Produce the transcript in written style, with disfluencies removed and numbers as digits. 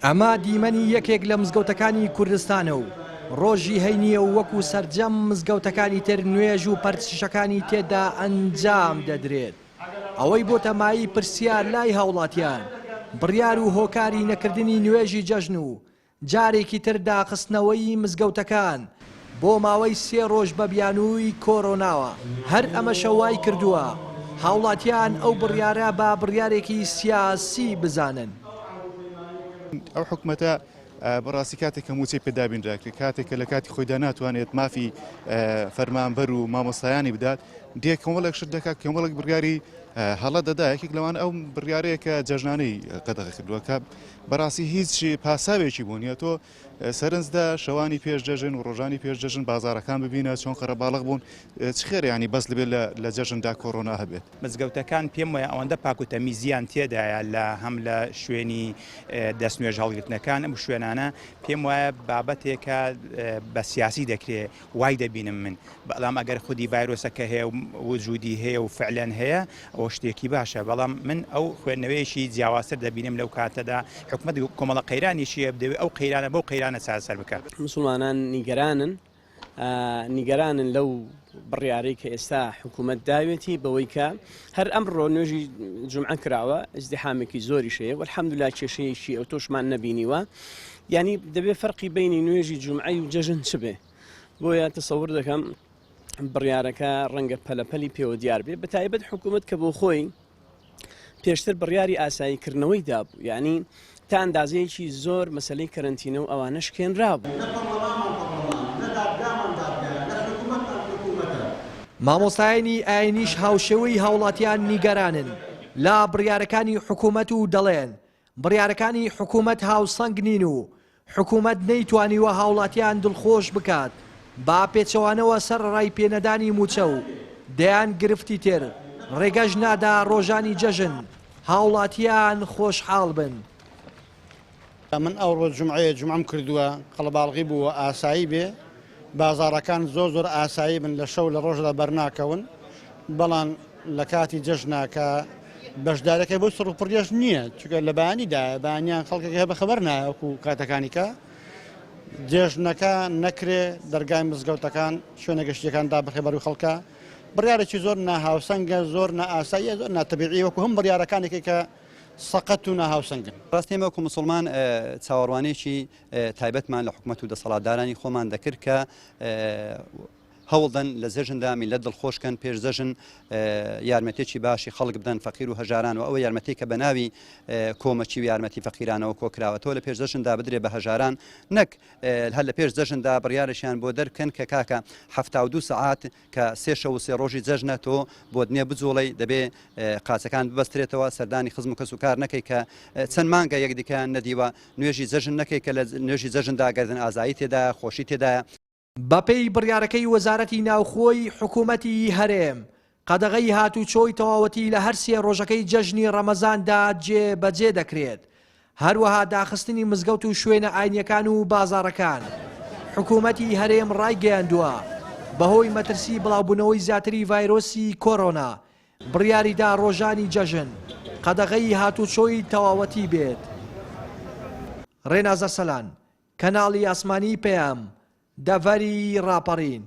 ئەمە دیمەنی یەکێک لە مزگەوتەکانی کوردستانە و ڕۆژی هەینییە و وەکو سەرجەم مزگەوتەکانی تر نوێژ و پەرستشەکانی تێدا ئەنجام دەدرێت. ئەوەی بۆتە مایەی پرسیار لای هاوڵاتیان، بڕیار و هۆکاری نەکردنی نوێژی جەژن و جارێکی تر داخستنەوەی مزگەوتەکان بۆ ماوەی سێ ڕۆژ بە بیانووی کۆرۆناوە، هەر ئەمەشە وای کردووە هاوڵاتیان ئەو بڕیارە بە بڕیارێکی سیاسی بزانن. ئەو حکومەتە بەڕاستی کاتێک کە مووچەی پێ دابین ناکرێت، کاتێک کە لە کاتی خۆیدا ناتوانێت مافی فەرمانبەر و مامۆستایانی بدات، دێ کۆمەڵێک شت دەکات، کۆمەڵێک بڕیاری هەڵە دەدا، یەکێک لەوان ئەو بڕیارەیە کە جەژنانەی قەدەغە کردووە کە بەڕاستی هیچ پاساوێکی بۆ نییە تۆ سەرنجدا شەوانی پێش جەژن و ڕۆژانی پێش جەژن بازارەکان ببینە چۆن قەرەباڵغ بوون چ خێرە ینی بەس لەبێت لە جەژندا کۆرۆنا هەبێت. مزگەوتەکان پێم وایە ئەوەندە پاک و تەمیزیان تێدایە لە هەم لە شوێنی دەست نوێژ هەڵگرتنەکان ئەم شوێنانە پێم وایە بابەتێکە بە سیاسی دەکرێ وای دەبینم من بەڵام ئەگەر خودی ڤایرۆسەکە هەیە و وجودی هەیە و فعلەن هەیە ئەوە شتێکی باشە بەڵام من ئەو خوێندنەوەیەکی جیاوازتر دەبینم لەو کاتەدا حکومەت کۆمەڵە قەیرانێکی هەیە دەوێت ئەو قەیرانە بەو قەیرانە چارەسەر بکات. موسڵمانان نیگەرانن نیگەرانن لەو بڕیارەی کە ئێستا حکوومەت داوێتی بەوەی کە هەر ئەمڕۆ نوێژی جومعە کراوە ئیزدیحامێکی زۆریش هەیە والحەمدللا کێشەیەکی ئەوتۆشمان نەبینیوە یانی دەبێ فەرقی بینی نوێژی جومعەی و جەژن چ بێ بۆیە تەسەور دەکەم بڕیارەکە ڕەنگە پەلەپەلی پێوە دیار بێ بە تایبەت حکوومەت کە بۆ خۆی پێشتر بڕیاری ئاساییکردنەوەی دابوو یعنی تا ئەندازەیەکی زۆر مەسلەی کەرەنتینە و ئەوانە شکێنرابوو. مامۆستایانی ئاینیش هاوشێوەی هاوڵاتیان نیگەرانن لە بڕیارەکانی حکومەت و دەڵێن، بڕیارەکانی حکومەت هاوسەنگ نین و حکومەت نەیتوانیوە هاوڵاتیان دڵخۆش بکات، بە پێچەوانەوە سەرەڕای پێنەدانی موچە و دەیان گرفتی تر، ڕێگەش نادا ڕۆژانی جەژن هاوڵاتیان خۆشحاڵ بن. من ئەوڕۆ جومعەیە جومعەم کردووە قەڵەباڵغی بووە ئاسایی بێ بازاڕەکان زۆر زۆر ئاسایی بن لە شەو لە ڕۆژدا بەرناکەون بەڵام لە کاتی جەژنا کە بەشدارەکەی بۆ سڕ و پڕیش نییە چونکە لە بەیانیدایە بەیانیان خەڵکێک هەیە بە خەبەر نایە وەکو کاتەکانی کە جێژنەکە نەکرێ دەرگای مزگەوتەکان شوێنە گشتیەکان دابخێ بەروی خەڵکە بڕیارێکی زۆر ناهاوسەنگە زۆر نائاساییە زۆر ناتەبیعی وەکو هەم بڕیارەکانێکی کە سەقەت و ناهاوسەنگن. ڕاست ئێمە وەکو موسڵمان چاوەڕوانیەکی تایبەتمان لە حکومەت و دەسەڵاتدارانی خۆمان دەکرد کە هەوڵدەن لە جەژندا میللەت دڵخۆش کەن پێش جەژن یارمەتێکی باشی خەڵک بدەن فەقیر و هەژاران و ئەوە یارمەتی کە بە ناوی کۆمەکی و یارمەتی فەقیرانەوە کۆکراوەتەوە لە پێش جەژندا بدرێ بە هەژاران نەک هەر لە پێش جەژندا بڕیارێکیان بۆ دەربکەن کە کاکە 72 سەعات کە سێ شەو و سێ ڕۆژی جەژنە تۆ بۆت نییە بجوڵێی دەبێ قاچەکان ببەسترێتەوە سەردانی خزم و کەس و کار نەکەی کە چەند مانگە یەکدیکەیان نەدیوە نوێژی جەژن نەکەی کە لە نوێژی جەژندا گەردن ئازایی تێدایە خۆشی تێدایە. بەپێی بڕیارەکەی وەزارەتی ناوخۆی حکومەتی هەرێم، قەدەغەی هاتوچۆی تەواوەتی لە هەر سێ ڕۆژەکەی جەژنی ڕەمەزاندا جێبەجێ دەکرێت، هەروەها داخستنی مزگەوت و شوێنە ئاینیەکان و بازاڕەکان. حکومەتی هەرێم ڕایگەیاندووە، بەهۆی مەترسی بڵاوبوونەوەی زیاتری ڤایرۆسی کۆرۆنا، بڕیاریدا ڕۆژانی جەژن قەدەغەی هاتوچۆی تەواوەتی بێت. ڕێناز ئەرسەلان، کەناڵی ئاسمانی پەیام، دەڤەری ڕاپەڕین.